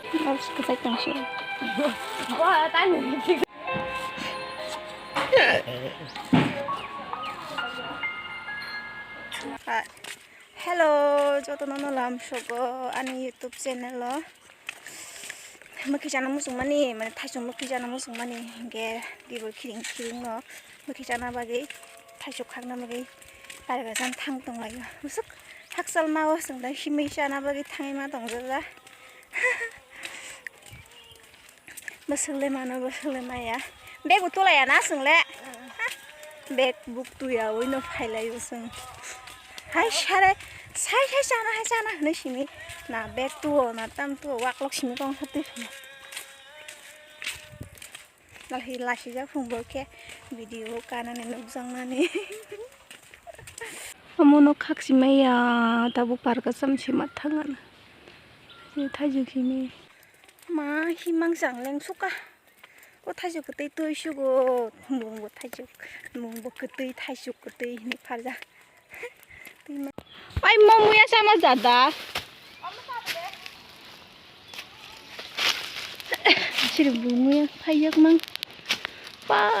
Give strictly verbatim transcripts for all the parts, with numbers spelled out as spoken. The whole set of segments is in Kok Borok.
Abs kwchai tongsi. Hello, jotono no lam sogo ani YouTube channel o. Mwkhwi chana muchungmani, mane thaisong mwkhwi chana muchungmani, hinkhe tibol khiring khiring no mwkhwi chana bagwi, thaisok khakna bagwi, pargasan thang tonglaio. Musuk hakchal ma o chwng da himwi chana bagwi thangwi ma tongjaja. Bwswk le mano, bwswk le maya. Bag bo tula ya na chwng le? Ha? Bag buk tuya oi no phai lai o chwng. Hai sare, sai, sai chana, hai chana hinwi simi. Na bag tuo, na tam tuo, waklok simi kong kha twi phano. Lahi lasi jak phung bo khe video kanani nukjaknani. Omo no khak simai ya, tabuk park asam sima thangana. Ni thajwk simi. Ma himang chang leng suka. O thaisok kwtwi twi sugo, mungbo thaisok, mungbo kwtwi, thaisok kwtwi hinwi pharjak. Ai, mo muya sama jada. Siri bo muya phaiyak mang. Pa.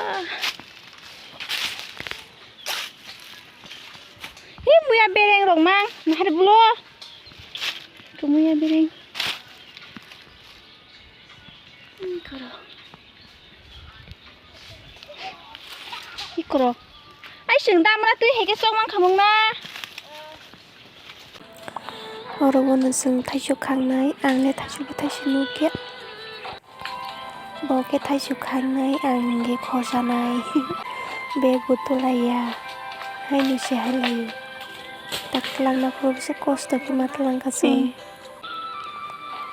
Hi muya bereng rok mang, nahar bulo. Kumuya bereng. Ikoro. Ikoro. Ai, chwng damra twi hai khe chok mang khamung na. Oro bono chwng thaisok khangnai, ang le thaisok bo thaisok nukya. Bo khe thaisok khangnai, ang hinkhe khorsanai. Bag bo tulaiya. Haino se hai laio. Tak twlangna phuru se kosto khe ma twlang kha chwng. Hmm.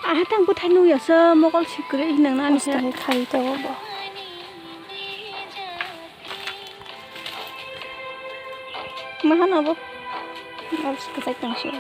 Aha tang bwthai nukya se mokol sikre hinang na ani se. Kosto khe khai tongo bo. Mahan abo. Abo se kwchai tang se.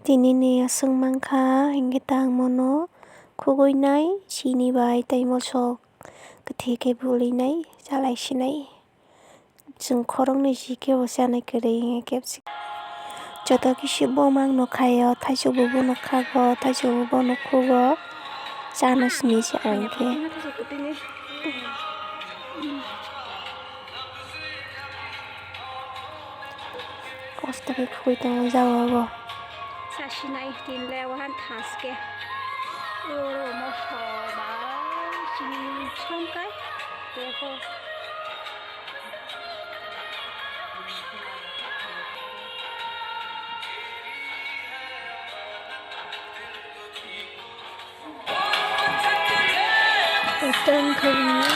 Tini ni aswk mankha, hinkhe tangmano khugui nai, sini bai tei mosok kwthwi khe bwlwi nai, chalai sinai. Chwng khoroknwi si khe bo chanai kwrwi hinkhe kebsi. Joto kisi bo mang nukhaio, thaisok bo bono khago, thaisok bo bono khugo, chana simi se ang khe. Kosto khe khugui tongo jagao bo. Sasinai tin le wahan thaske. Oro mo soba sini somkai. Teko. Kotor wngkha bini.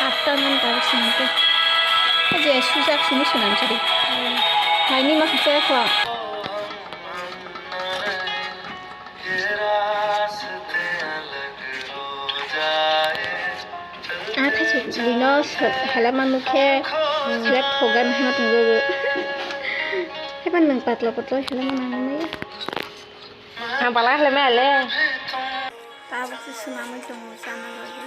Atta man tabuk sini khe. Je sujak sini swnam sidi. Haini ma khaksa yakho. Ah, thaisok bwino helama nukhe, sila thogan hema tongjago. Heba nwng patla patla helama nangmani. Ang bala helama ale. Tabuk se swnamwi tongo chana bagwi.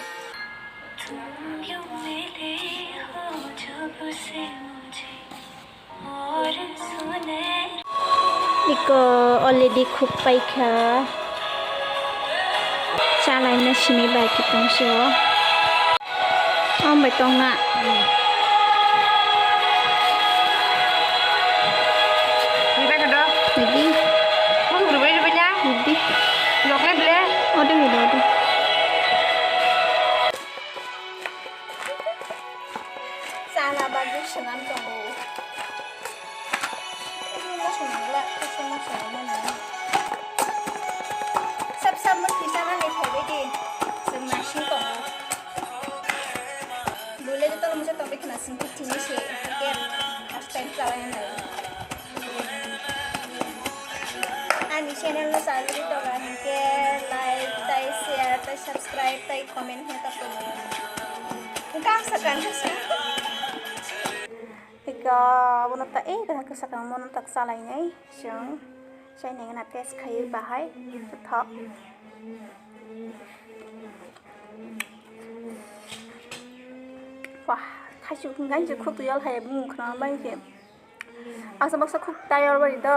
Iko already khuk paikha. Chalaina simi bai khe tongsi o. Om bai tongna. Ni bai khe do? Ni di. Ni di. Ode, ode, ode. Chana bagwi swnam tongo. Ini mosong nangla, kaisa mosong nangmano. Sab sab mwkhwi chanani phaibai di, chwng naising tongo. Bole joto masa Tongwi khna sing thik thini se, hingke first time chalai nai. Ani channel no chalai tongkha hingke like, tai share, tai subscribe, tai comment hingke ta tongo. Hingke ang sakang sa. Ika bono ta, eh, kisa kang bono tak chalai nai. Chwng chainai gana test khaiwi bahai thok. Wah, thaichuk hwnkhai se khuk twi yol hai bumung khna bai se. Asa baksa khuk tayar bari do.